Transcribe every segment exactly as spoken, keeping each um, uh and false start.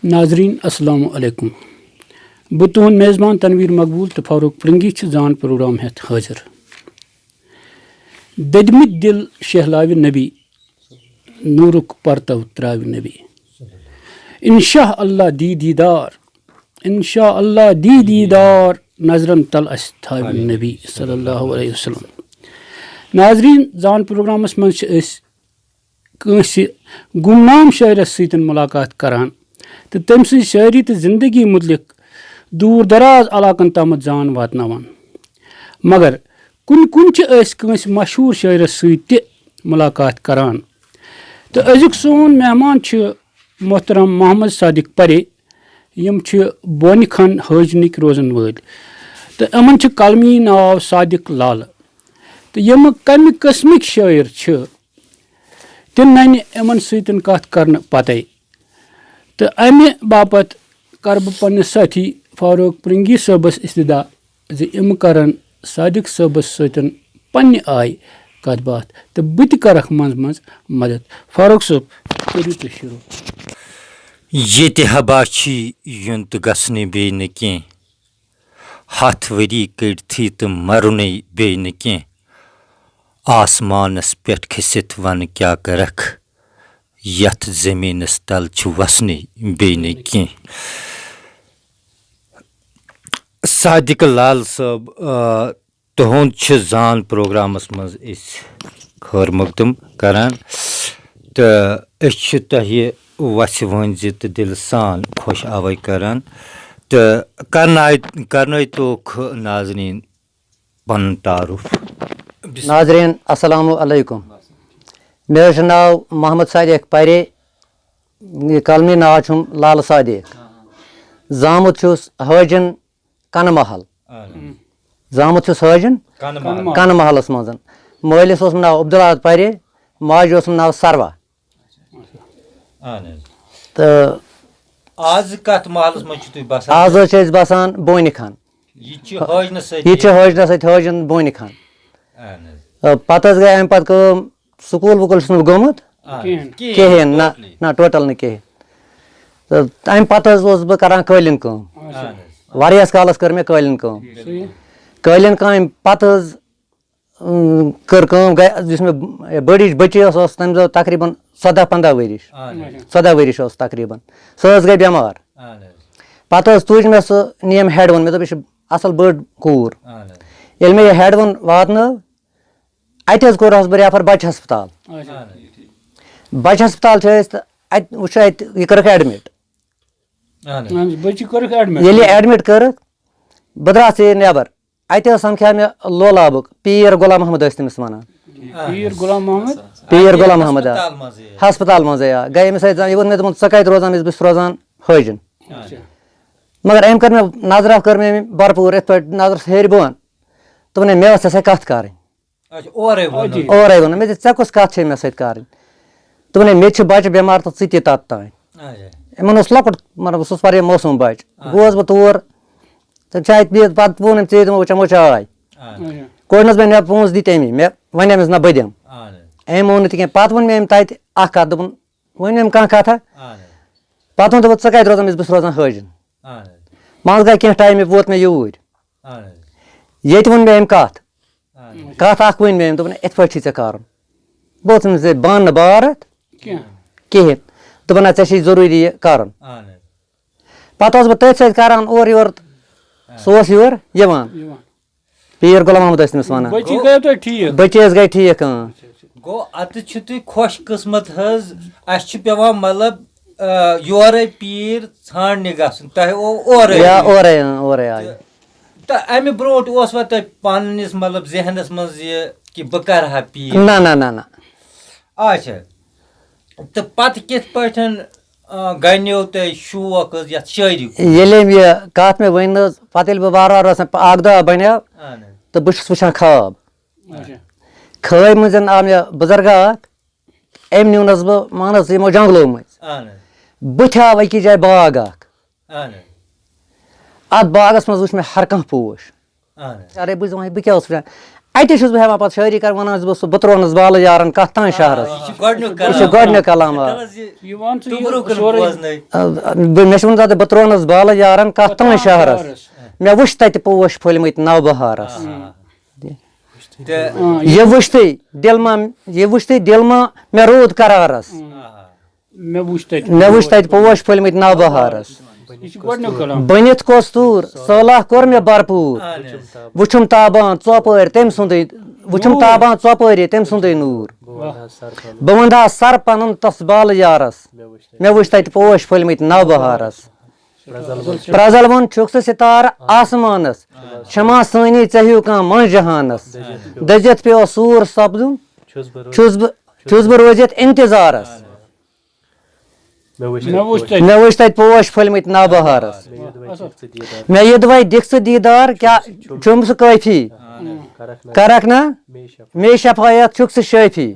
ناظرین، السلام علیکم۔ بہٕ تُہُنٛد میزبان تنویر مقبول تہٕ فاروق پرنگی چھِ زان پروگرام ہٮ۪تھ حٲضِر۔ دٔدمٕتۍ دِل شہلاوِ نبی، نوٗرُک پرتو تراوِ نبی۔ انشاء اللہ دی دیدار، انشاء اللہ دی دیدار، نظرن تل اسہِ تھاوِ نبی صلی اللہ علیہ وسلم۔ ناظرین، زان پروگرامس منٛز چھِ أسۍ کٲنٛسہِ گمنام شٲعرس سۭتۍ ملاقات کران تہٕ تٔمۍ سٕنٛز شٲعری تہٕ زندگی متعلق دوٗر دراز علاقن تامتھ زان واتناوان۔ مگر کُنہِ کُنہِ چھِ أسۍ کٲنٛسہِ مشہوٗر شٲعرس سۭتۍ تہِ ملاقات کران۔ تہٕ أزیُک سون مہمان چھُ محترم محمد صادق پرے۔ یِم چھِ بونہِ خان حٲجنٕکۍ روزن وٲلۍ۔ تہٕ یِمن چھُ قلمی ناو صادق لالہٕ۔ تہٕ یِم کمہِ قٕسمٕکۍ شٲعر چھِ، تِم ننہِ یِمن سۭتۍ کتھ کرنہٕ پتے۔ تہٕ امہِ باپتھ کرٕ بہٕ پننِس سٲتھی فاروق پرنگی صٲبس استدعا زِ یِم کرن صادق صٲبس سۭتۍ پننہِ آیہِ کتھ باتھ تہٕ بہٕ تہِ کرکھ منٛز منٛز مدد۔ فاروق صٲب، کٔرِو تُہۍ شروع۔ ییٚتہِ حبا چھی یُن تہٕ گژھنٕے بیٚیہِ نہٕ کینٛہہ۔ ہتھ ؤری کٔڑتھٕے تہٕ مرُنٕے بیٚیہِ نہٕ کینٛہہ۔ آسمانس پٮ۪ٹھ کھٔسِتھ ون کیٛاہ کرکھ؟ یتھ زٔمیٖنس تل چھُ وسنٕے بیٚیہِ نہٕ کینٛہہ۔ صادق لال صٲب، آ، تُہُنٛد چھُ زان پروگرامس منٛز أسۍ خٲر مقدم کران تہٕ أسۍ چھِ تۄہہِ وَژھِ وٲنٛزِ تہٕ دِلہٕ سان خۄش آوے کران تہٕ کرناے-، کرنٲوتوکھ ناظریٖن پنُن تعارُف۔ ناظریٖن، السلام علیکم۔ مےٚ حظ چھُ ناو محمد صادق پرے، یہِ قلمی ناو چھُم لالہٕ صادق۔ زامُت چھُس حٲجِن کنہٕ محل۔ اہن۔ زامُت چھُس حٲجِن کنہٕ محل۔ کنہٕ محلس منٛز۔ مٲلِس اوسُم ناو عبدالاحد پرے، ماجہِ اوسُم ناو سروا۔ اہن حظ۔ تہٕ آز کتھ محلس منٛز چھِو تُہۍ بسان؟ آز حظ چھِ أسۍ بسان بونہِ خان۔ یہِ چھِ حٲجنس سۭتۍ۔ یہِ چھِ حٲجنس سۭتۍ حٲجِن بونہِ خان۔ اہن حظ۔ آ، پتہٕ حظ گٔے امہِ پتہٕ کٲم، سکوٗل وکوٗل چھُس نہٕ بہٕ گوٚمُت۔ اہن حظ۔ کِہیٖنۍ۔ کِہیٖنۍ نہ، totally۔ نہ، ٹوٹل نہٕ کِہیٖنۍ۔ تہٕ امہِ پتہٕ حظ اوسُس بہٕ کران قٲلیٖن کٲم۔ اچھا۔ اہن حظ۔ واریاہس کالس کٔر مےٚ قٲلیٖن کٲم۔ صحیح۔ قٲلیٖن کامہِ پتہٕ حظ، اۭں، کٔر کٲم، گٔے، یُس مےٚ بٔڑِچ بٔچی ٲس، ٲس تَمہِ دۄہ تقریٖباً ژۄداہ پنٛداہ ؤرِش۔ اہن حظ۔ ژۄداہ ؤرِش ٲس تقریٖباً۔ سۄ حظ گٔے بٮ۪مار۔ اہن حظ۔ پتہٕ حظ تُج مےٚ سُہ، نِیَم ہٮ۪ڈوُن، مےٚ دوٚپ، یہِ چھِ اَصٕل بٔڑ کوٗر۔ اہن حظ۔ ییٚلہِ مےٚ یہِ ہٮ۪ڈوُن واتنٲو، اَتہِ حظ کوٚرہَس بہٕ ریفر بَچہٕ ہسپتال۔ اچھا۔ اہن حظ۔ بَچہٕ ہسپتال چھِ أسۍ تہٕ اَتہِ وٕچھ اَتہِ، یہِ کٔرٕکھ ایڈمِٹ۔ اہن حظ۔ اہن حظ، بٔچی کٔرٕکھ ایڈمِٹ۔ ییٚلہِ یہِ ایڈمِٹ کٔرٕکھ، بہٕ درٛاس ژیٖرۍ نٮ۪بر۔ اَتہِ حظ سَمکھیٛاو مےٚ لولابُک پیٖر غلام محمد ٲسۍ تٔمِس وَنان۔ پیٖر غلام محمد۔ پیٖر غلام محمد، آ۔ ہسپتال منٛزٕے۔ ہسپتال منٛزٕے، آ۔ گٔے أمِس سۭتۍ زن-، یہِ ووٚن مےٚ، دوٚپُن، "ژٕ کَتہِ روزان؟" مےٚ دوٚپمَس، "بہٕ چھُس روزان حٲجِن۔" اچھا۔ مگر أمۍ کٔر مےٚ نظرا، کٔر مےٚ أمۍ بھرپوٗر یِتھ پٲٹھۍ نظر ہیٚرِ بۄن۔ دوٚپُن، "ہے، مےٚ ٲس ژےٚ سۭتۍ کَتھ کَرٕنۍ۔" اچھا، اورَے ووٚنُن۔ اچھا۔ اورَے ووٚنُن۔ مےٚ دوٚپ، "ژےٚ کۄس کَتھ چھے مےٚ سۭتۍ کَرٕنۍ؟" دوٚپُن، "ہے، مےٚ تہِ چھِ بَچہٕ بٮ۪مار تہٕ ژٕ تہِ توٚتام۔" اچھا۔ یِمَن اوس لۄکُٹ، مطلب، سُہ اوس واریاہ معصوٗم بَچہٕ۔ اچھا۔ گوس بہٕ تور، تہٕ چاے پِتھ پَتہٕ ووٚن أمۍ، ژیٖرۍ دِمو چٮ۪مو چاے۔ اچھا۔ اچھا۔ گۄڈٕنٮ۪تھ مےٚ پونٛسہٕ دِتۍ أمی، مےٚ وَنیمَس، "نہ، بہٕ دِمہٕ۔" اچھا۔ أمۍ مون نہٕ تہِ کینٛہہ۔ پَتہٕ ووٚن مےٚ أمۍ تَتہِ اَکھ کَتھ، دوٚپُن، ؤنِو أمۍ کانٛہہ کَتھا؟ اچھا۔ پَتہٕ ووٚن، دوٚپُن، "ژٕ کَتہِ روزان؟" مےٚ دوٚپُس، "بہٕ چھُس روزان حٲجِن۔" اچھا۔ منٛزٕ گٔے کینٛہہ ٹایم، مےٚ ووت مےٚ یوٗرۍ۔ اچھا۔ ییٚتہِ ووٚن مےٚ أمۍ کَتھ۔ اہن حظ۔ کَتھ اَکھ ؤنۍ مےٚ أمۍ، دوٚپُن، "یِتھ پٲٹھۍ چھُے ژےٚ کَرُن۔" بہٕ اوسُس أمِس سۭتۍ بانہٕ نہٕ بار اَتھ کینٛہہ۔ کِہیٖنۍ۔ دوٚپُن، "نہ، ژےٚ چھُے ضروٗری یہِ کَرُن۔" اہن حظ۔ پَتہٕ اوسُس بہٕ تٔتھۍ سۭتۍ کَران اورٕ یورٕ تہٕ اہن۔ سُہ اوس یور یِوان۔ یِوان۔ پیٖر غلام محمد ٲسۍ تٔمِس وَنان۔ بٔچی گٔیو تۄہہِ ٹھیٖک؟ بٔچی حظ گٔے ٹھیٖک، اۭں۔ گوٚو، اَتہِ چھِو تُہۍ خۄش قٕسمت حظ۔ اَسہِ چھُ پٮ۪وان، مطلب، آ، یورَے پیٖر ژھانٛڈنہِ گژھُن، تۄہہِ اوٚو اورَے۔ یا اورَے، اۭں، اورَے آیہِ۔ تہٕ تہٕ اَمہِ برونٛٹھ اوسوا تۄہہِ پننِس، مطلب، ذہنس منٛز یہِ کہِ بہٕ کرٕ ہا پیٖر؟ نہ، نہ، نہ، نہ۔ اچھا۔ تہٕ پتہٕ کِتھ پٲٹھۍ، آ، گنیو تۄہہِ شوق حظ یتھ شٲعری کُن؟ ییٚلہِ أمۍ یہِ کتھ مےٚ ؤنۍ نہٕ حظ، پتہٕ ییٚلہِ بہٕ وارٕ وارٕ اوسُس اکھ دۄہ بنیو، اہن حظ۔ تہٕ بہٕ چھُس وٕچھان خواب۔ اچھا۔ خوابہِ منٛز آو مےٚ بُزرگا اکھ، أمۍ نیونس بہٕ، مان حظ، یِمو جنگلو مٔنٛزۍ۔ اہن حظ۔ بٕتھِ آو أکِس جایہِ باغ اکھ۔ اہن حظ۔ اتھ باغس منٛز وٕچھ مےٚ ہر کانٛہہ پوش۔ اہن حظ۔ اَرے، بہٕ چھُس دَپان، بہٕ کیٛاہ اوسُس وٕچھان؟ اَتے چھُس بہٕ ہٮ۪وان پَتہٕ شٲعری کَرٕ، وَنان چھُس بہٕ، سُہ بہٕ ترٛونَس بالہٕ یارَن کَتھ تام شہرَس۔ یہِ چھُ گۄڈٕنیُک یہِ چھُ کلام۔ گۄڈٕنیُک کلام، آ۔ تَلہٕ حظ یہِ یہِ وَن ژٕ یہِ توٚبرُک کُن سورُے۔ بوزنَے۔ آ، بہٕ، مےٚ چھُ ووٚنمُت، بہٕ ترٛونَس بالہٕ یارَن کَتھ تام شہرَس۔ مےٚ وٕچھ تَتہِ پوش پھٔلمٕتۍ نَو بَہارَس۔ آ۔ تہٕ آ، یہِ وٕچھتٕے دِل ما، یہِ وٕچھتٕے دِل ما مےٚ روٗد قرارَس۔ آ۔ مےٚ وٕچھ تَتہِ مےٚ وٕچھ تَتہِ پوش پھٔلمٕتۍ نَو بَہارَس۔ یہِ چھُ گۄڈٕنیُک کلام۔ بٔنِتھ کۄستوٗر، سٲلاہ کوٚر مےٚ بھرپوٗر۔ اہن حظ۔ وٕچھُم تابان ژۄپٲرۍ تٔمۍ سُنٛدٕے، وٕچھُم نوٗر۔ تابان ژۄپٲرۍ تٔمۍ سُنٛدٕے نوٗر۔ واہ۔ بہٕ وَنہٕ ہا سَر پَنُن تَس بالہٕ یارَس۔ مےٚ وٕچھ تَتہِ پوش پھٔلمٕتۍ نَو بَہارَس۔ پرٛزَل ووٚن چھُکھ ژٕ سِتارٕ آسمانَس۔ چھَما سٲنی ژےٚ ہیوٗ کانٛہہ منٛز جہانَس۔ دٔزِتھ پیوٚو سوٗر سَپدُن۔ چھُس بہٕ چھُس بہٕ، چھُس بہٕ روٗزِتھ اِنتِظارَس۔ مےٚ وٕچھ مےٚ وٕچھ تَتہِ۔ مےٚ وٕچھ تَتہِ پوش پھٔلمٕتۍ نَو بَہارَس۔ مےٚ یہِ دۄہ دِکھ ژٕ دیٖدار۔ مےٚ یہِ دۄہ دِکھ ژٕ دیٖدار، کیٛاہ چھُم سُہ کٲفی؟ کَرَکھ نا؟ مے شفایت چھُکھ ژٕ شٲفی۔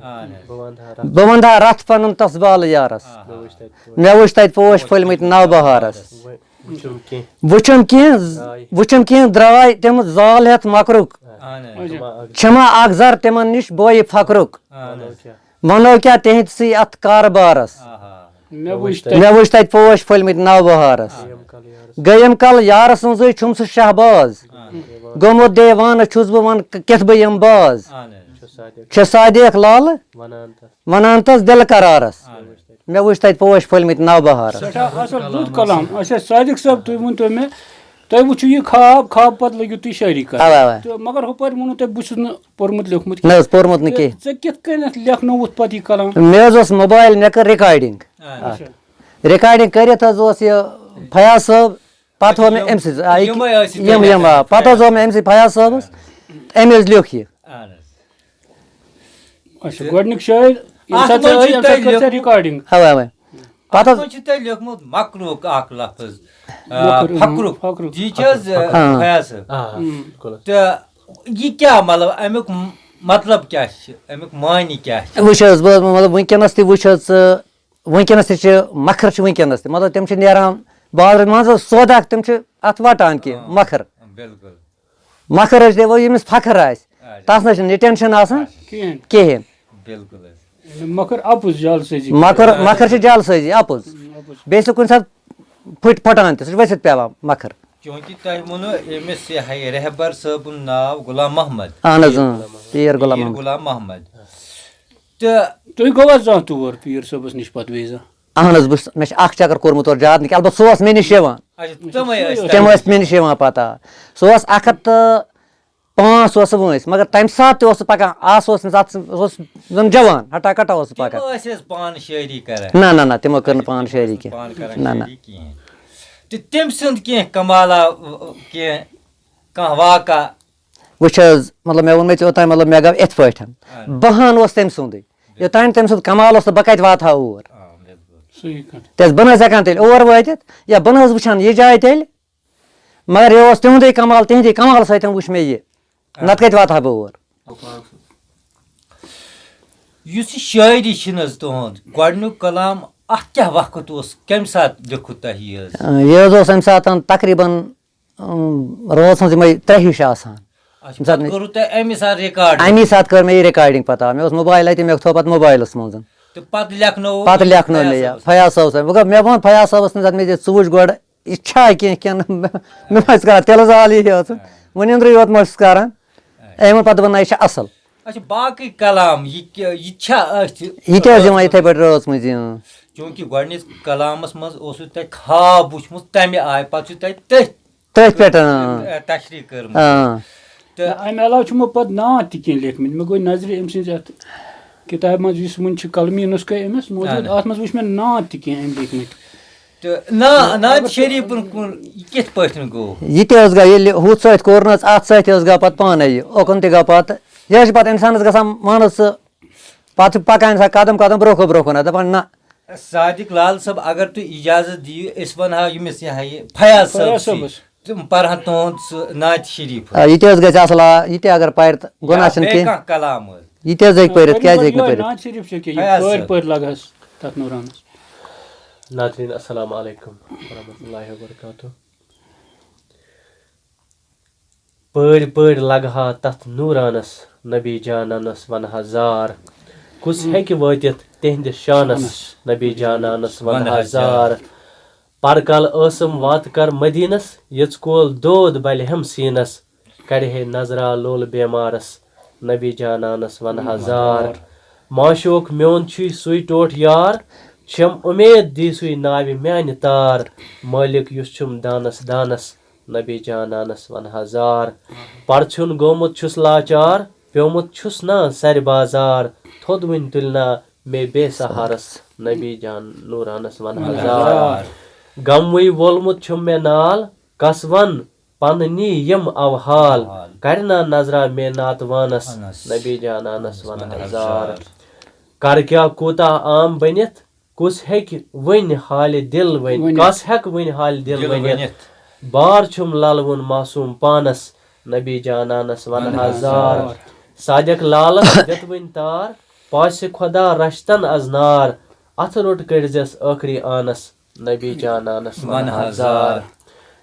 بہٕ وَنہٕ ہا رَتھ پَنُن تَس بالہٕ یارَس۔ مےٚ وٕچھ تَتہِ پوش پھٔلمٕتۍ نَو بَہارَس۔ وٕچھُم کینٛہہ، وٕچھُم کینٛہہ درٛاے تِم زال ہٮ۪تھ مۄکرُک۔ چھَما اَکھ زَر تِمَن نِش بویہِ فقرُک؟ وَنو کیٛاہ تِہنٛدسٕے اَتھ کاربارَس۔ مےٚ وٕچھ تَتہِ۔ مےٚ وٕچھ تَتہِ پوش پھٔلمٕتۍ نَو بَہارَس۔ گٔیم کَل یارٕ سٕنٛزٕے چھُم سُہ شہباز۔ گوٚمُت دیوانہٕ چھُس بہٕ وَن کِتھ بہٕ یِم باز۔ چھِ صادق لالہٕ وَنان تَس دِلہٕ قرارَس۔ مےٚ وٕچھ تَتہِ پوش پھٔلمٕتۍ نَو بَہارَس۔ سٮ۪ٹھاہ اَصٕل رُت کلام۔ اچھا، صادق صٲب، تُہۍ ؤنۍ تو مےٚ، تۄہہِ وٕچھِو یہِ خواب، خواب پَتہٕ لٔگِو تُہۍ شٲعری کَرٕنۍ۔ اَوَے، اَوَے۔ تہٕ مگر ہُپٲرۍ ووٚنوُ تۄہہِ، بہٕ چھُس نہٕ پوٚرمُت لیوٚکھمُت نہ کینٛہہ۔ حظ، پوٚرمُت نہٕ تہٕ کینٛہہ۔ ژےٚ کِتھ کٔنٮ۪تھ لیکھنووُتھ پَتہٕ یہِ کلام؟ مےٚ حظ اوس موبایل، مےٚ کٔر ریکارڈنگ۔ اچھا۔ ریکارڈنگ کٔرِتھ حظ اوس یہِ فیاض صٲب، پَتہٕ ہوو مےٚ أمۍ سٕے، آ، یہِ یِمَے ٲسۍ یِم، یِم، آ، پَتہٕ حظ ہوو مےٚ أمۍ سٕے فیاض صٲبَس، أمۍ حظ لیوٚکھ یہِ۔ اہن حظ۔ اچھا، گۄڈٕنیُک شٲعر، ییٚمہِ اَتھ ساتہٕ منٛز ژےٚ، چھُ ییٚمہِ ساتہٕ تۄہہِ کٔر ژےٚ لیوٚکھمُت ریکارڈنگ۔ اَوَے، اَوَے۔ پَتہٕ اَتھ حظ منٛز چھُ تۄہہِ لیوٚکھمُت مکروک اکھ لفظ، آ، مکروک، فقرُک۔ فقرُک۔ یہِ چھِ حظ، آ، فقرُک۔ فیاض صٲب؟ آ، ہُم۔ بِلکُل حظ۔ تہٕ یہِ کیٛاہ، مطلب، اَمیُک مطلب کیٛاہ چھُ؟ اَمیُک معنی کیٛاہ چھُ؟ وٕچھ حظ، بہٕ حظ وَنہٕ، مطلب، وٕنکیٚنَس تہِ وٕچھ حظ ژٕ، وٕنکیٚنَس تہِ چھِ، مَکھٕر چھِ وٕنکیٚنَس تہِ، مطلب، تِم چھِ نیران بازرَس منٛز حظ سودا، تِم چھِ اَتھ وَٹان کینٛہہ، آ، مَکھٕر۔ بِلکُل۔ مَکھٕر حظ چھِ دِوان ییٚمِس فَخٕر آسہِ، آچھا۔ تَس نہ حظ چھِنہٕ یہِ ٹٮ۪نشَن آسان آچھا۔ کِہیٖنۍ۔ کِہیٖنۍ۔ بِلکُل حظ۔ مَکھٕر اَپُز جعل سٲزی۔ مَکھٕر، آچھا۔ مَکھٕر چھِ جعل سٲزی اَپُز۔ اَپُز۔ بیٚیہِ چھِ کُنہِ ساتہٕ پھٕٹۍ پھَٹان تہِ، سُہ چھُ ؤسِتھ پٮ۪وان مَکھٕر۔ چوٗنٛکہِ تۄہہِ ووٚنوُ أمِس یہِ ہا یہِ رہبر صٲبُن ناو غلام محمد۔ اہن حظ، اۭں، پیٖر غلام پیٖر محمد۔ غلام محمد۔ تہٕ تُہۍ گوٚوا زانٛہہ تور پیٖر صٲبَس نِش پَتہٕ بیٚیہِ زانٛہہ؟ اہن حظ، بہٕ چھُس، مےٚ چھِ اَکھ چکر کوٚرمُت اورٕ زیادٕ نہٕ کینٛہہ، البتہ سُہ اوس مےٚ نِش یِوان۔ اچھا، تِمَے ٲسۍ تِم تۄہہِ ٲسۍ مےٚ نِش یِوان پَتہٕ۔ سُہ اوس اَکھ ہَتھ تہٕ پانٛژھ اوس سُہ وٲنٛسہِ، مگر تَمہِ ساتہٕ تہِ اوس سُہ پَکان، آس اوس نہٕ تَتھ، سُہ اوس زَن جوان، ہَٹا کَٹا اوس سُہ تِم پَکان۔ ٲسۍ حظ پانہٕ شٲعری کَران؟ نہ، نہ، نہ، تِمو کٔر نہٕ پانہٕ شٲعری کینٛہہ۔ پانہٕ کَران نہ، نہ۔ شٲعری کِہیٖنۍ۔ تہٕ تٔمۍ سُنٛد کینٛہہ کمالہ، کینٛہہ، کانٛہہ واقعہ؟ وٕچھ حظ، مطلب، مےٚ ووٚن مےٚ ژےٚ اوٚتام، مطلب، مےٚ گوٚو یِتھ پٲٹھۍ۔ اہن۔ بہان اوس تٔمۍ سُنٛدُے۔ یوٚتام تٔمۍ سُنٛد کمال اوس نہٕ، بہٕ کَتہِ واتہٕ ہا اور؟ آ، بِلکُل۔ صحیح کَتھ۔ کیٛازِ بہٕ نہ حظ ہٮ۪کہٕ ہا تیٚلہِ اور وٲتِتھ، یا بہٕ نہ حظ وٕچھِ ہا یہِ جاے تیٚلہِ۔ مگر یہِ اوس تِہُنٛدُے کمال، تِہِنٛدِ کمال سۭتۍ وٕچھ مےٚ یہِ۔ آ۔ نَتہٕ کَتہِ واتہٕ ہا بہٕ اور؟ یُس یہِ شٲعری چھِ نہٕ حظ تُہُنٛد گۄڈٕنیُک کلام، اَتھ کیٛاہ وقت اوس؟ کَمہِ ساتہٕ لیوٚکھُت تۄہہِ یہِ حظ؟ آ، یہِ حظ اوس اَمہِ ساتہٕ تقریٖباً، اۭں، رٲژ ہٕنٛز یِمَے ترٛےٚ ہِش آسان۔ اچھا، ییٚمہِ ساتہٕ پَتہٕ مےٚ کوٚروٕ تۄہہِ اَمی ساتہٕ ریکارڈ؟ اَمی ساتہٕ کٔر مےٚ یہِ ریکارڈنگ پَتہٕ۔ مےٚ اوس موبایل اَتہِ، مےٚ تھوٚو پَتہٕ موبایلَس منٛز۔ تہٕ پَتہٕ لیکھنووٕ پَتہٕ لیکھنوو فیاض مےٚ یہِ صٲبَس؟ فیاض صٲبَس۔ مگر مےٚ ووٚن فیاض صٲبَس نہٕ، مےٚ دِ ژٕ وٕچھ گۄڈٕ، یہِ چھا کینٛہہ کِنہٕ مےٚ، مےٚ ما آسہِ کانٛہہ تِلہٕ زال یی یٲژَن۔ وۄنۍ أنٛدرٕے یوت ما چھُس کَران۔ أمۍ ووٚن پَتہٕ دوٚپُن، نہ، یہِ چھِ اَصٕل۔ اچھا، باقٕے کلام، یہِ کہِ-، یہِ چھا أتھۍ یہِ تہِ حظ یِوان یِتھَے پٲٹھۍ رٲژ منٛز، اۭں۔ چوٗنٛکہِ گۄڈٕنِچ کلامَس منٛز اوسوٕ تۄہہِ خواب وٕچھمُت، تَمہِ آیہِ پَتہٕ چھُ تۄہہِ تٔتھۍ تٔتھۍ پٮ۪ٹھ، اۭں۔ تشریح کٔرمٕژ۔ اۭں۔ تہٕ نہ، اَمہِ علاوٕ چھُ مےٚ پَتہٕ نعت تہِ کینٛہہ لیکھمٕتۍ۔ مےٚ گوٚو نظرِ أمۍ سٕنٛزِ اَتھ کِتابہِ منٛز، یُس وٕنہِ چھِ قلمی نُسخہٕ أمِس موٗجوٗد، اہن۔ اَتھ منٛز وٕچھ مےٚ نعت تہِ کینٛہہ أمۍ لیکھمٕتۍ۔ تہٕ نا-، نعت شریٖفَن کُن یہِ کِتھ پٲٹھۍ گوٚو؟ یہِ تہِ حظ گوٚو، ییٚلہِ ہُتھ سۭتۍ کوٚر نہٕ حظ، اَتھ سۭتۍ حظ گوٚو پَتہٕ پانَے یہِ، اوکُن تہِ گوٚو پَتہٕ۔ یہِ حظ چھِ پَتہٕ اِنسانَس گژھان، وَنو سُہ، پَتہٕ چھُ پَکان اِنسان قدم قدم برٛونٛہہ کُن، برٛونٛہہ کُن، دَپان نہ۔ صادق لال صٲب، اگر تُہۍ اِجازت دِیِو، أسۍ وَنہٕ ہاو ییٚمِس یہِ ہا یہِ فیاض صٲب فیاض چھِ۔ صٲبَس۔ تِم پَرہَن تُہُنٛد سُہ نعت شریٖف۔ آ، یہِ تہِ حظ گژھِ اَصٕل، آ، یہِ تہِ اگر پَرِ تہٕ گۄناہ یا چھُنہٕ بیٚیہِ کینٛہہ۔ کانٛہہ کلام حظ۔ یہِ تہِ حظ ہیٚکہِ آ، پٔرِتھ، کٔرِو کیٛازِ گۄڈٕ ہیٚکہِ نہٕ یِہوٚے پٔرِتھ؟ نعت شریٖف چھِ کینٛہہ، یہِ فیاض پٲرۍ صٲب۔ پٲرۍ لَگہٕ حظ تَتھ نورانَس۔ ناظریٖن، السلام علیکم ورحمۃ اللہ وبرکاتہ۔ پٲرۍ پٲرۍ لگہٕ ہا تتھ نوٗرانس، نبی جانانس ونہٕ ہا زار۔ کُس ہیٚکہِ وٲتِتھ تِہنٛدِس شانس، نبی جانانس ونہٕ ہا زار۔ پرکل ٲسٕم واتہٕ کر مدینس، یٔژ کول دود بلہِ ہم سیٖنس۔ کڑِ ہے نظرا لول بیمارس، نبی جانانس ونہٕ ہا زار۔ معشوق میون چھُے سُے ٹوٹھ یار، چھم اُمید دی سُے ناوِ میانہِ تار۔ مٲلِک یُس چھُم دانس دانس، نبی جانانس ونہٕ ہا زار۔ پرژھیُن گوٚمُت چھُس لاچار، پیومُت چھُس نا سرِ بازار۔ تھوٚد وٕنۍ تُلۍ نا مےٚ بے سہارس، نبی جان نورانس ونہٕ ہا زار۔ غموٕے وولمُت چھُم مےٚ نال، کس ون پننی یِم اوحال۔ اوحال۔ کرِ نا نظرا مےٚ ناتوانس، انس۔ نبی جانانس انس ونہٕ ہا ونہٕ ہا زار۔ زار۔ کر کیٛاہ کوٗتاہ عام بٔنِتھ، کُس ہیٚکہِ وٕنہِ حالہِ دِل ؤنِتھ؟ ؤنِتھ۔ کس ہیٚکہِ وٕنہِ حالہِ دِل دِل ؤنِتھ؟ ؤنِتھ۔ بار چھُم للوُن معصوٗم پانس، نبی جانانس ونہٕ ہا ونہٕ ہا زار۔ زار۔ صادق لالس دِتھ وٕنہِ تار، پاسہِ خۄدا رشتن از نار۔ اتھٕ روٚٹ کٔڑزٮ۪س ٲخری آنس، نبی جانانس ونہٕ ہا زار۔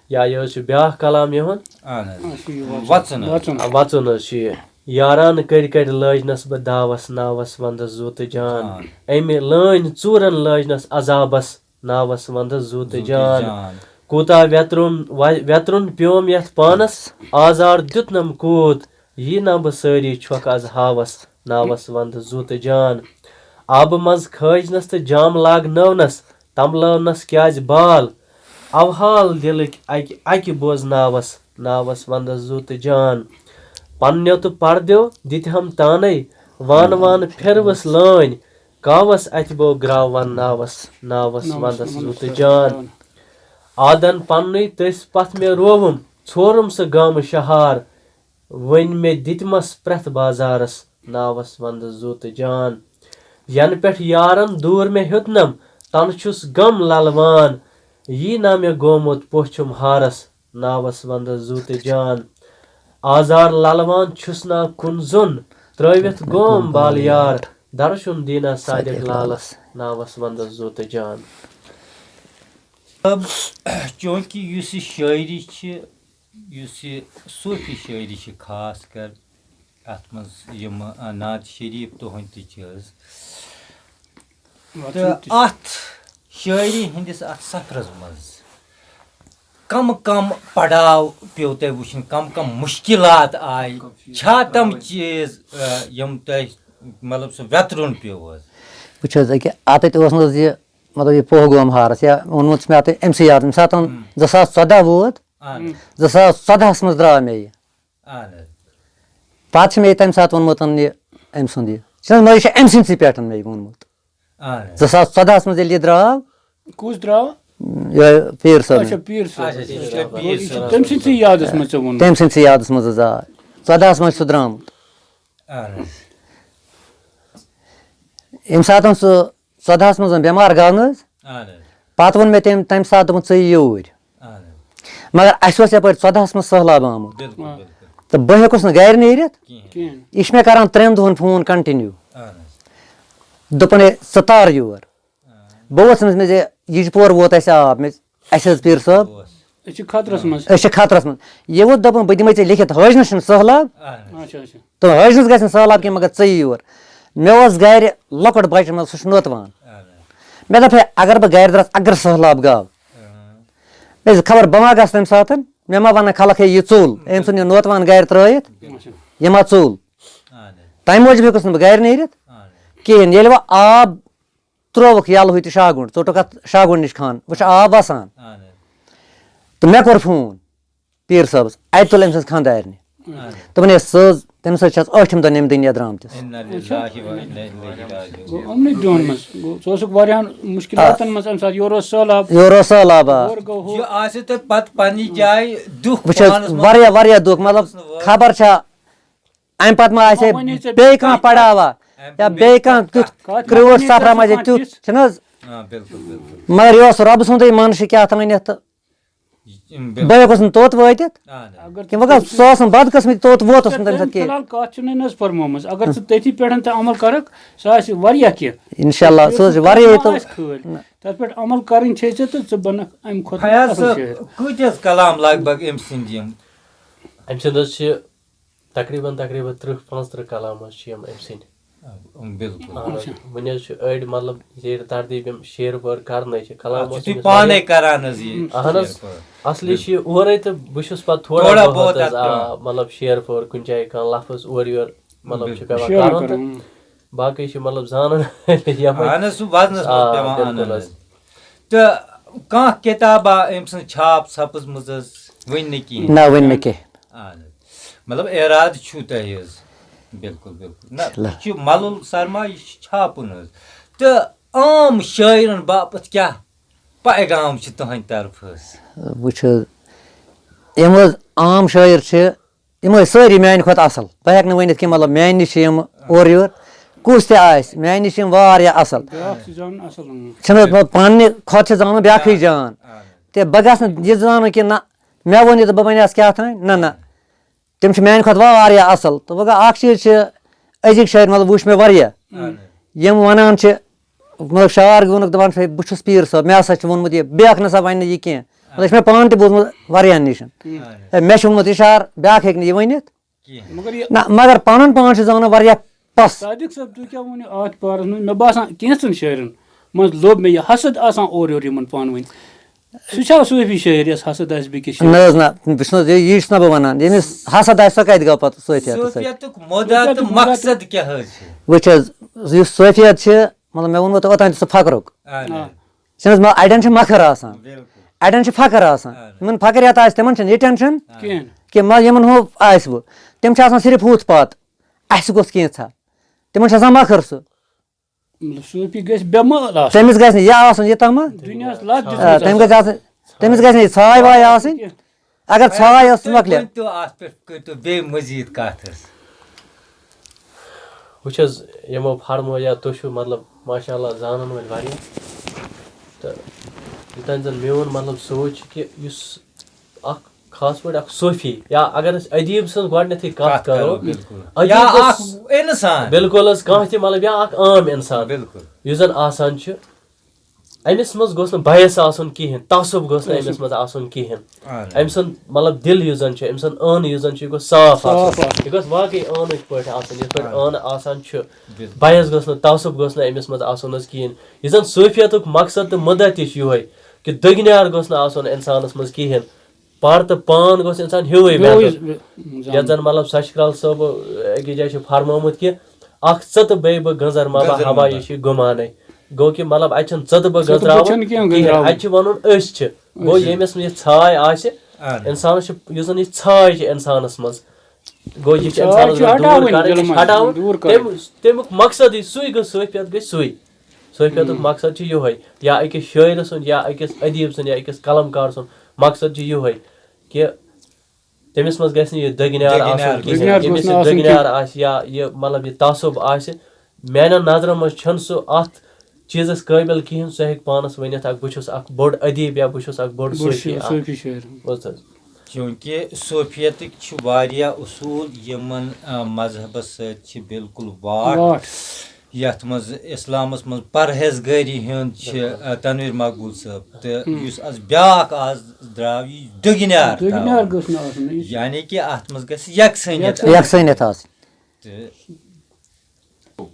یا یہِ حظ چھُ بیٛاکھ کلام یِہُنٛد۔ اہن حظ۔ اَسہِ چھُ یہِ وَژُن۔ وَژُن حظ۔ وَژُن حظ چھُ یہِ۔ یاران کٔڑۍ کٔڑۍ لٲجنَس بہٕ داوَس، ناوَس وَندَس زُو تہٕ جان۔ جان۔ أمۍ لٲنۍ ژوٗرَن لٲجنَس عذابَس، ناوَس وَندَس زُو تہٕ زُو تہٕ جان۔ جان۔ کوٗتاہ ویترُن وَ-، ویترُن پیوم یَتھ پانَس، آزار دیُتنَم کوٗت، یی نہ بہٕ سٲری چھۄکھ از ہاوَس، ناوَس وَندَس زُو تہٕ جان۔ آبہٕ منٛز کھٲجنَس تہٕ جام لاگنٲونَس، تملٲونَس کیٛازِ بال؟ اوحال دِلٕکۍ اَکہِ اَکہِ بوزناوَس، ناوَس وَندَس زُو تہٕ جان۔ پننیو تہٕ پردیو دِتہم تانَے، وان وان پھِروٕس لٲنۍ۔ کاوَس اَتھِ بو گرٛاو وَن ناوَس، ناوَس وَندَس زُو تہٕ جان۔ آدن پننُے تٔسۍ پتھ مےٚ رووُم، ژھورُم سُہ گامہٕ شہار۔ وۄنۍ مےٚ دِتمَس پرٛٮ۪تھ بازارَس، ناوَس وَندَس زُو تہٕ جان۔ یَنہٕ پٮ۪ٹھ یارَن دوٗر مےٚ ہیوٚتنَم، تَنہٕ چھُس غم لَلوان۔ یی نا مےٚ گومُت پوچھُم ہارَس، ناوَس وَندَس زُو تہٕ جان۔ آزار لَلوان چھُس نا کُن زوٚن، ترٛٲوِتھ گوم بال یار۔ درشُن دیٖنا صادق لالَس، ناوَس وَندَس زُو تہٕ جان۔ اب چونکہ یُس یہِ شٲعری چھِ، یُس یہِ صوٗفی شٲعری چھِ خاص کر، اَتھ منٛز یِم، آ، نعت شریٖف تُہٕنٛدۍ تہِ چھِ حظ۔ تہٕ اَتھ شٲعری ہٕنٛدِس اَتھ سفرس منٛز کم کم پڑاو پیوٚو تۄہہِ وٕچھِنۍ، کم کم مُشکِلات آیہِ، چھا تِم چیٖز، آ، یِم تۄہہِ، مطلب، سُہ ویترُن پیوٚو حظ؟ وٕچھ حظ، أکیٛاہ اَتٮ۪تھ اوس نہٕ حظ یہِ، مطلب، یہِ پوہ گوم ہارس یا ووٚنمُت چھُ مےٚ اَتٮ۪تھ أمۍ سٕے یاد، ییٚمہِ ساتہٕ زٕ ساس ژۄداہ ووت، اہن حظ۔ زٕ ساس ژۄدہَس منٛز درٛاو مےٚ یہِ۔ اہن حظ۔ پَتہٕ چھُ مےٚ یہِ تَمہِ ساتہٕ ووٚنمُت یہِ أمۍ سُنٛد یہِ۔ چھُنہٕ حظ، مےٚ یہِ چھُ أمۍ سٕنٛدسٕے پٮ۪ٹھ مےٚ یہِ ووٚنمُت۔ اہن حظ۔ زٕ ساس ژۄدہَس منٛز ییٚلہِ یہِ درٛاو، کُس درٛاو؟ یہِ پیٖر صٲب۔ اچھا، پیٖر صٲب۔ اچھا، یہِ چھُ تۄہہِ پیٖر یہِ چھُ صٲب۔ تٔمۍ سٕنٛدسٕے یادَس منٛز ژےٚ ووٚنمُت۔ تٔمۍ سٕنٛدسٕے یادَس منٛز حظ، آ۔ ژۄدہَس منٛز چھُ سُہ درٛامُت۔ اہن حظ۔ ییٚمہِ ساتہٕ سُہ ژۄدہَس منٛز بٮ۪مار گوٚو نہٕ حظ؟ اہن حظ۔ پَتہٕ ووٚن مےٚ تٔمۍ تَمہِ ساتہٕ، دوٚپُن، "ژٕ یہِ یوٗرۍ۔" اہن حظ۔ مگر اَسہِ اوس یَپٲرۍ ژۄدہَس منٛز سٔہلاب آمُت۔ بِلکُل، آ۔ بِلکُل۔ تہٕ بہٕ ہیوٚکُس نہٕ گَرِ نیٖرِتھ۔ کِہیٖنۍ۔ کِہیٖنۍ۔ یہِ چھُ مےٚ کَران ترٛٮ۪ن دۄہَن فون continue۔ اہن حظ۔ دوٚپُن، "ہے، ژٕ تار یور۔" آ۔ بہٕ ووتھُس أمِس، مےٚ زِ یِجپور ووت اَسہِ آب۔ مےٚ، اَسہِ حظ پیٖر صٲب۔ اوس۔ أسۍ چھِ خطرس منٛز۔ أسۍ چھِ خطرس منٛز۔ یہِ ووت دَپان، "بہٕ دِمَے ژےٚ لیکھِتھ، حٲجنَس چھُنہٕ سٔہلاب۔" اہن حظ۔ اچھا، اچھا۔ تہٕ حٲجنَس گژھِ نہٕ سٔہلاب کینٛہہ، مگر ژٕ یہِ یور۔ مےٚ اوس گَرِ لۄکُٹ بَچہٕ، مطلب، سُہ چھُ نوتوان۔ اہن حظ۔ مےٚ دوٚپ، "ہے، اگر بہٕ گَرِ درٛاس اگر سٔہلاب گوٚو۔" اہن۔ مےٚ دوٚپ، "خبر بہٕ ما گژھٕ تَمہِ ساتہٕ؟" مےٚ ما وَنَن خلق، "ہے، یہِ ژوٚل، أمۍ ژھُن یہِ نوتوان گَرِ ترٛٲیِتھ، اچھا۔ یہِ ما ژوٚل؟" اہن حظ۔ تَمہِ موٗجوٗب ہیوٚکُس نہٕ بہٕ گَرِ نیٖرِتھ اہن حظ۔ کِہیٖنۍ۔ ییٚلہِ وۄنۍ آب ترٛووُکھ یَلہٕ ہُہ تہِ شاگُنٛڈ، ژوٚٹُکھ اَتھ شاگُنٛڈ نِش کھَن، وۄنۍ چھُ آب وَسان۔ اہن حظ۔ تہٕ مےٚ کوٚر فون پیٖر صٲبَس، اَتہِ تُل أمۍ سٕنٛز خانٛدارنہِ۔ اہن حظ۔ دوٚپُن، "ہے، سُہ حظ، تٔمِس حظ چھِ آز ٲٹھِم دۄہ نٮ۪مہِ دُنیا درٛامتِس۔" اِنّا لِلّٰہِ و اِنّا اِلَیْهِ راجِعُونَ۔ گوٚو یِمنٕے دۄہَن منٛز، گوٚو، سُہ اوسُکھ واریاہَن مُشکِلاتَن منٛز اَمہِ ساتہٕ، یورٕ اوس سٲلاب، یورٕ اوس سٲلاب، آ۔ یورٕ گوٚو ہُہ۔ یہِ آسہِ تۄہہِ پَتہٕ پنٛنہِ جایہِ دُکھ وٕچھ حظ، پانَس منٛز۔ واریاہ، واریاہ دُکھ، مطلب، خبر چھا اَمہِ پَتہٕ ما آسہِ ہے وۄنۍ یہِ ژےٚ بیٚیہِ کانٛہہ پَڑاوا اَمہِ یا پَتہٕ بیٚیہِ کانٛہہ تیُتھ کَتھ کَتھ کرٛوٗٹھ وۄنۍ یہِ سفرا ژےٚ ما آسہِ ہے کانٛہہ تیُتھ، تِژھ چھُنہٕ حظ؟ آ، بِلکُل، بِلکُل۔ مگر یہِ اوس رۄبہٕ سُنٛدُے منشہٕ کیٛاہ تام أنِتھ تہٕ یہِ، بِلکُل۔ بہٕ ہیوٚکُس نہٕ توٚت وٲتِتھ۔ اہن حظ۔ اگر کینٛہہ، مگر سُہ اوس نہٕ بدقٕسمتی، توٚت ووتُس نہٕ تَمہِ ساتہٕ کینٛہہ۔ فی الحال کَتھ چھُنہٕ أسۍ پَرمٲومٕژ۔ اگر ژٕ تٔتھی پٮ۪ٹھ تہِ عمل کَرَکھ، سُہ آسہِ واریاہ کینٛہہ۔ اِنشاء اللہ، سُہ حظ چھُ واریاہ ما تہٕ آسہِ خٲلۍ۔ نہ۔ تَتھ پٮ۪ٹھ عمل کَرٕنۍ چھے ژےٚ تہٕ ژٕ بَنَکھ اَمہِ کھۄتہٕ فیاض اَصٕل صٲب، شٲعر۔ کۭتیٛاہ حظ کلام لگ بگ أمۍ سٕنٛدۍ یِم؟ أمۍ سٕنٛدۍ حظ چھِ تقریٖباً تقریٖباً تٕرٛہ پانٛژتٕرٛہ کلام حظ چھِ یِم أمۍ سٕنٛدۍ۔ آ، بِلکُل۔ اَہَن حظ، وٕنہِ حظ چھِ أڑۍ مطلب زیرِ تردیٖب یِم شعر وٲر کرنٕے چھِ، کلام اَتھ اوس چھُ تُہۍ أمِس پانَے واریاہ۔ کران حظ یہِ اَہَن حظ، شعر وٲر۔ اَصلی چھِ یہِ اورَے تہٕ بہٕ چھُس پَتہٕ تھوڑا تھوڑا بہت بہت حظ، اَتھ آ، پٮ۪وان۔ مطلب شعر وٲر کُنہِ جایہِ کانٛہہ لفظ اورٕ یورٕ مطلب چھُ بِلکُل۔ پٮ۪وان شعر کرُن۔ کرُن۔ باقٕے چھِ مطلب زانان یَپٲرۍ۔ اَہَن حظ، سُہ وزنَس منٛز آ، پٮ۪وان بِلکُل اَنُن حظ۔ حظ۔ تہٕ کانٛہہ کِتابا أمۍ سٕنٛز چھاپ ژھپٕژمٕژ حظ؟ وٕنہِ نہٕ کِہیٖنۍ۔ نہ، وٕنہِ نہٕ کینٛہہ۔ اَہَن حظ۔ مطلب، اِرادٕ چھُو تۄہہِ حظ؟ بِلکُل، بِلکُل۔ نہ، اِنشاءاللہ۔ یہِ چھُ مَلُل سرما، یہِ چھُ چھاپُن حظ۔ تہٕ عام شٲعرَن باپَتھ کیٛاہ پیغام چھُ تُہٕنٛدِ طرفہٕ حظ؟ وٕچھ حظ، یِم حظ عام شٲعر چھِ، یِم ٲسۍ سٲری میانہِ کھۄتہٕ اَصٕل۔ بہٕ ہٮ۪کہٕ نہٕ ؤنِتھ کہِ مطلب میانہِ نِش چھِ یِم اورٕ یور۔ کُس تہِ آسہِ، میانہِ نِش چھِ یِم واریاہ اَصٕل۔ بیٛاکھ چھِ زانُن اَصٕل، اۭں۔ چھِنہٕ حظ مطلب پننہِ کھۄتہٕ چھِ زانان بیٛاکھٕے آ، جان۔ آ۔ تہٕ بہٕ گژھٕ نہٕ یہِ زانُن کہِ نہ، مےٚ ووٚن یہِ تہٕ بہٕ بَنیٛاس کیٛاہ تام۔ نہ، نہ۔ تِم چھِ میانہِ کھۄتہٕ واریاہ اَصٕل۔ تہٕ وۄنۍ گوٚو اَکھ چیٖز چھِ، أزِکۍ شٲعر مطلب وٕچھ مےٚ واریاہ۔ اہن حظ۔ یِم وَنان چھِ، مطلب شعر ووٚنُکھ، دَپان چھِ، "ہے، بہٕ چھُس پیٖر صٲب، مےٚ ہسا چھُ ووٚنمُت یہِ"، بیٛاکھ نہ سا وَنہِ نہٕ یہِ کینٛہہ۔ مطلب، یہِ چھُ مےٚ پانہٕ تہِ بوٗزمُت واریاہَن نِش۔ اہن حظ۔ "ہے، مےٚ چھُ ووٚنمُت یہِ شعر، بیٛاکھ ہیٚکہِ نہٕ یہِ ؤنِتھ۔" کینٛہہ۔ مگر یہِ نہ، مگر پَنُن پان چھُ زانان واریاہ پَس۔ صادق صٲب، تُہۍ کیٛاہ ؤنِو اَتھ بارَس منٛز؟ مےٚ باسان، کینٛژَن شٲعرَن منٛز لوٚب مےٚ یہِ حسد آسان اورٕ یورٕ یِمَن پانہٕ ؤنۍ۔ سُہ چھا صوٗفی شٲعر یَس حسد آسہِ بیٚکِس شٲعرَس؟ نہ حظ، نہ، بہٕ چھُس نہٕ حظ، یہِ، یی چھُس نہٕ بہٕ وَنان۔ ییٚمِس حسد آسہِ، سۄ کَتہِ گوٚو پَتہٕ صوفیتَس سۭتۍ؟ صوفیتُک مُدعا تہٕ مُدعا تہٕ مقصد کیٛاہ حظ چھُ؟ وٕچھ حظ، یُس صوفیت چھِ، مطلب، مےٚ ووٚنمو تۄہہِ اوٚتام تہِ، سُہ فقرُک۔ اہن حظ۔ آ۔ چھِنہٕ حظ، مطلب، اَڑٮ۪ن چھِ مَکھٕر آسان، بِلکُل۔ اَڑٮ۪ن چھِ فخر آسان۔ اہن حظ۔ یِمَن فخر یَتھ آسہِ، تِمَن چھِنہٕ یہِ ٹٮ۪نشَن کِہیٖنۍ۔ کہِ مطلب، یِمَن ہُہ آسہِ وۄنۍ۔ تِم چھِ آسان صرف ہُتھ پَتھ، اَسہِ گوٚژھ کینٛژھا۔ تِمَن چھِ آسان مَکھٕر سُہ۔ مطلب، صوٗفی گژھِ بے مال آسُن۔ تٔمِس گژھِ نہٕ یہِ آسُن، یہِ تَمہٕ۔ دُنیاہَس لَتھ آ، دِژمٕژ تٔمِس آسُن۔ گژھِ آسٕنۍ، تٔمِس گژھِ نہٕ یہِ ژھاے واے آسٕنۍ۔ کینٛہہ۔ اگر ژھاے ٲس، تُہۍ مۄکلے۔ ؤنۍتو اَتھ پٮ۪ٹھ، کٔرۍتو بیٚیہِ مٔزیٖد کَتھ حظ۔ وٕچھ حظ، یِمو فرمو یا تُہۍ چھِو، مطلب، ماشاء اللہ، زانَن وٲلۍ واریاہ۔ تہٕ یوٚتام زَن میون، مطلب، سونٛچ چھِ کہِ یُس اَکھ خاص پٲٹھۍ اَکھ صوفی، یا اگر أسۍ ادیٖب سٕنٛز گۄڈٕنٮ۪تھٕے کَتھ کَتھ کَرو، کَرو، بِلکُل۔ ادیٖب یا گوٚژھ اَکھ اِنسان۔ بِلکُل حظ، کانٛہہ تہِ، مطلب، یا اَکھ عام اِنسان، بِلکُل۔ یُس زَن آسان چھُ، أمِس منٛز گوٚژھ نہٕ bias آسُن کِہیٖنۍ، تعصب گوٚژھ نہٕ أمِس منٛز آسُن کِہیٖنۍ۔ اَہَن حظ۔ أمۍ سُنٛد، مطلب، دِل یُس زَن چھُ، أمۍ سُنٛد ٲنہٕ یُس زَن چھُ، یہِ گوٚژھ صاف صاف آسُن۔ آسُن۔ یہِ گوٚژھ واقعی ٲنٕکۍ پٲٹھۍ آسُن، یِتھ پٲٹھۍ اَہَن۔ ٲنہٕ آسان چھُ۔ بِلکُل۔ Bias گوٚژھ نہٕ، تعصب گوٚژھ نہٕ أمِس منٛز آسُن حظ کِہیٖنۍ۔ یُس زَن صوفیتُک مقصد تہٕ مُدعا تہِ چھُ یِہوٚے کہِ دٔگنیار گوٚژھ نہٕ آسُن اِنسانَس منٛز کِہیٖنۍ۔ پَر تہٕ پان گوٚژھ اِنسان ہیوٗوُے ہیوٗوُے بِہُن۔ زِ-، زانُن۔ یَتھ زَن، مطلب، سچ کرٛال صٲبہٕ أکِس جایہِ چھُ فرمومُت کہِ اَکھ ژٕ تہٕ بیٚیہِ بہٕ گٔنٛزر ما بہٕ گٔنٛزر ما ہوا، بہٕ۔ یہِ چھُ گُمانَے۔ گوٚو کہِ، مطلب، اَتہِ چھُنہٕ ژٕ تہٕ بہٕ ژٕ تہٕ بہٕ گٔنٛزراوُن چھُنہٕ کینٛہہ کِہیٖنۍ۔ گٔنٛزراوُن۔ اَتہِ چھِ وَنُن أسۍ چھِ۔ گوٚو أسۍ چھِ۔ ییٚمِس نہٕ یہِ ژھاے آسہِ، اَہَن۔ اِنسانَس چھِ، یُس زَن یہِ ژھاے چھِ اِنسانَس منٛز، گوٚو یہِ چھِ ژھاے اِنسانَس چھِ منٛز دوٗر ہٹاوٕنۍ، کَرٕنۍ، یہِ چھِ دِلہٕ منٛز ہٹاوُن۔ دوٗر کَرٕنۍ۔ تَمہِ، تَمیُک مقصدٕے سُے گوٚو، صوفیت گٔے سُے۔ صوفیتُک ہُم۔ مقصد چھُ یِہوٚے، یا أکِس شٲعرٕ سُنٛد یا أکِس ادیٖب سُنٛد یا أکِس قلم کار سُنٛد مقصد چھُ یِہوٚے کہِ تٔمِس منٛز گژھِ نہٕ یہِ دٔگنیار دٔگنیار آسُن گژھِ کِہیٖنۍ۔ نہٕ۔ ییٚمِس یہِ گژھِ نہٕ آسُن دٔگنیار کینٛہہ۔ آسہِ یا یہِ، مطلب، یہِ تعصب آسہِ، میٛانٮ۪ن نظرَن منٛز چھَنہٕ سُہ اَتھ چیٖزَس قٲبِل کِہیٖنۍ۔ سُہ ہیٚکہِ پانَس ؤنِتھ، اَکھ، بہٕ چھُس اَکھ بوٚڑ ادیٖب یا بہٕ چھُس اَکھ بوٚڑ بوٚڑ صوفی شٲعر، اَکھ۔ صوفی شٲعر۔ بوز حظ۔ چوٗنٛکہِ صوفیتٕکۍ چھِ واریاہ اصوٗل، یِمَن، آ، مذہبَس سۭتۍ چھِ بالکل واٹھ۔ واٹھ۔ یَتھ منٛز اِسلامَس منٛز پرہیزگٲری ہُنٛد چھِ، بِلکُل۔ آ، تنویر مقبول صٲب۔ تہٕ ہُم۔ یُس از بیٛاکھ از درٛاو، یہِ دٔگنیار دٔگنیار تھاوُن۔ گٔژھ نہٕ آسُن، یہِ چھِ یعنی کہِ اَتھ منٛز گژھِ یکسٲنیت یکسٲنیت۔ آسٕنۍ۔ یکسٲنیت آسٕنۍ۔ تہٕ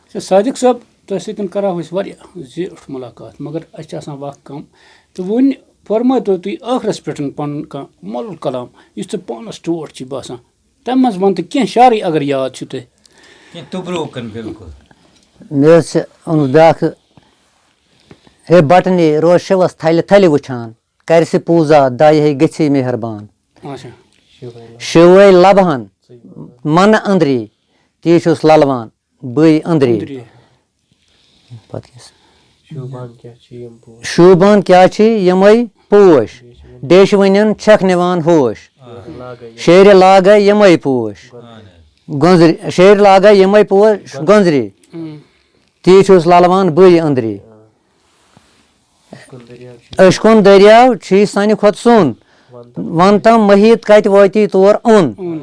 اچھا، صادق صٲب، تۄہہِ سۭتۍ کَرہو أسۍ واریاہ زیٖٹھ مُلاقات، مگر اَسہِ چھِ آسان وقت کم۔ تہٕ وۄنۍ فرمٲیتو تُہۍ ٲخرَس پٮ۪ٹھ پَنُن کانٛہہ مۄلُل کلام، یُس تۄہہِ پانَس ٹوٹھ چھِ باسان۔ تَمہِ منٛز وَن تہٕ کینٛہہ شعرٕے اگر یاد چھُ تۄہہِ۔ کینٛہہ تُبرُکَن، بِلکُل۔ مےٚ حظ چھِ اوٚنمُت بیٛاکھ، ہے بَٹنی روز شِوَس تھَلہِ تھَلہِ وٕچھان، کَرِ سُہ پوٗزا، دَیہِ ہے گٔژھی مہربان۔ اچھا۔ شِوَے لَبہٕ ہَن مَنہٕ أنٛدری، تی چھُس لَلوان بٕے أنٛدری۔ أنٛدری۔ پَتہٕ کیٛاہ سا؟ شوٗبان کیٛاہ چھِ یِم پوش؟ شوٗبان کیٛاہ چھِ یِمَے پوش؟ ڈیشوٕنٮ۪ن چھَکھ نِوان ہوش۔ آ۔ لاگے یِم۔ شیرِ لاگے یِمَے پوش۔ گۄنٛدرِ۔ گۄنٛزرِ، شیرِ لاگے یِمَے پوش گۄنٛدرِ۔ گۄنٛدرِ۔ تی چھُس لَلوان بٕے أنٛدری۔ آ۔ اشکُن دٔریاو چھُ أشکُن دٔریاو چھُے سانہِ کھۄتہٕ سوٚن۔ وَن تہٕ وَن تہٕ محیط کَتہِ وٲتی تور اوٚن۔ اوٚن۔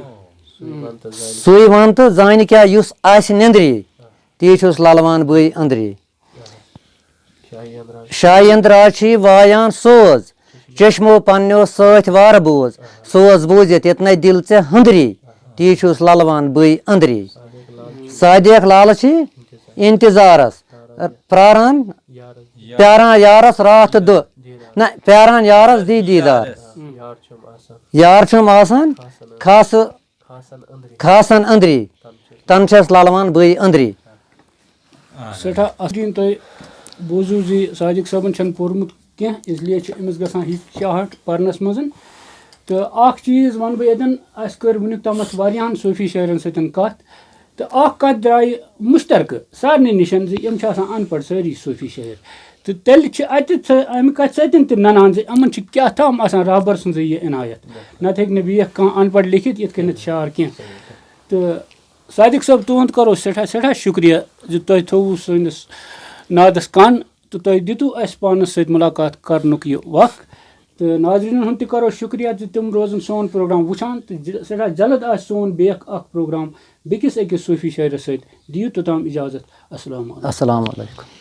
سُے وَن تہٕ زانہِ۔ سُے وَن تہٕ زانہِ کیٛاہ یُس آسہِ نِندرِ۔ تی چھُس لَلوان بٕے أنٛدری۔ شاہی أنٛدرا۔ شاہی أنٛدرا چھِ وایان سوز۔ چشمو پننیو سۭتۍ وارٕ بوز، سوز بوٗزِتھ ییٚتنَے دِل ژےٚ ہٕنٛدری، تی چھُس للوان بٕے أنٛدری۔ صادق لالہٕ چھی انتظارس پراران، پیاران یارس راتھ تہٕ دۄہ، نہ، پیاران یارس دی دیدار۔ یار چھُم آسان، یار چھُم آسان خاصن، خاصہٕ خاصن أنٛدری، خاصن أنٛدری، تَنہٕ چھُس، تَنہٕ چھَس للوان بٕے أنٛدری۔ سٮ۪ٹھاہ اَصٕل۔ تۄہہِ بوٗزِو زِ صادق صٲبَن چھَنہٕ پوٚرمُت کینٛہہ، اس لیے چھِ أمِس گژھان ہِچکِچاہٹ پَرنَس منٛز۔ تہٕ اَکھ چیٖز وَنہٕ بہٕ ییٚتٮ۪ن، اَسہِ کٔر وٕنیُک تامَتھ واریاہَن صوٗفی شٲعرَن سۭتۍ کَتھ، تہٕ اَکھ کَتھ درٛایہِ مُشترکہٕ سارنٕے نِش زِ یِم چھِ آسان اَن پَڑھ سٲری صوٗفی شٲعر۔ تہٕ تیٚلہِ چھِ اَتہِ ژٕ اَمہِ کَتھِ سۭتۍ تہِ نَنان زِ یِمَن چھِ کیٛاہ تام آسان رہبَر سٕنٛزٕے یہِ عنایت، نَتہٕ ہیٚکہِ نہٕ بیٚیہِ کانٛہہ اَن پَڑھ لیکھِتھ یِتھ کٔنٮ۪تھ شعر کینٛہہ۔ تہٕ صادق صٲب، تُہُنٛد کَرو سٮ۪ٹھاہ سٮ۪ٹھاہ شُکریہ زِ تۄہہِ تھوٚوُ سٲنِس نادَس کَن تہٕ تۄہہِ دِتوُ اَسہِ پانَس سۭتۍ مُلاقات کَرنُک یہِ وَق۔ تہٕ ناظریٖنَن ہُنٛد تہِ کَرو شُکریہ زِ تِم روزَن سون پروگرام وٕچھان تہٕ ج- سٮ۪ٹھاہ جلد آسہِ سون بیٚیَکھ اَکھ پروگرام بیٚکِس أکِس صوٗفی شٲعرَس سۭتۍ۔ دِیِو توٚتام اِجازت۔ اَسَلامُ علیکُم۔ السلام علیکم۔